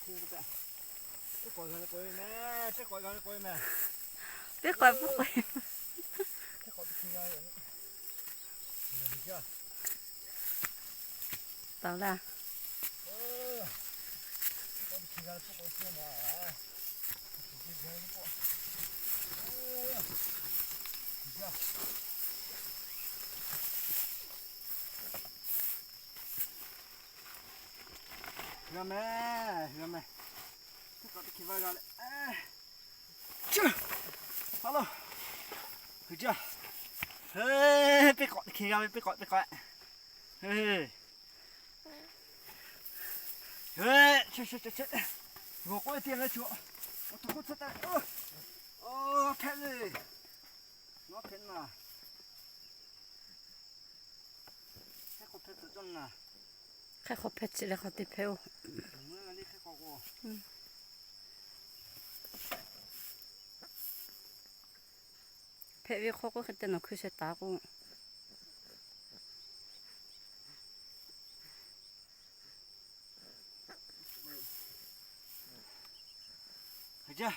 Teˇ k'awꞈ g'a le k'oꞈ e meh, teˇ k'awꞈ g'a le k'oꞈ e meh. Teˇ k'awꞈ puˇ k'oꞈ e. Teˇ k'awꞈ teˇ hkeh g'a le. Taˍ laˇ. G'a meh, g'a meh. Teˇ k'awꞈ teˇ hkeh g'a g'a le. Chi, ha lo, hui jaˇ. He, peˇ k'awꞈ teˇ hkeh g'a ve, peˇ k'awꞈ, peˇ k'awꞈ. He, he, che che che che. G'awˬ k'oˆ ve teˇ g'aˇ le chaw. Awˬ htoꞈ k'oˆ tcuh taˍ. Oˇ, hpehꞈ le. Nawˉ hpehꞈ naˍ. Hk'e k'o hpehꞈ tcuh cawˇ naˍ. Hk'e k'o hpehꞈ tcuh leh hk'aw te hpehꞈ oˬ. Hpehꞈ ve hk'aw k'oˆ hk'e te nawˬ hkui sheh taˍ k'o. Jaˇ.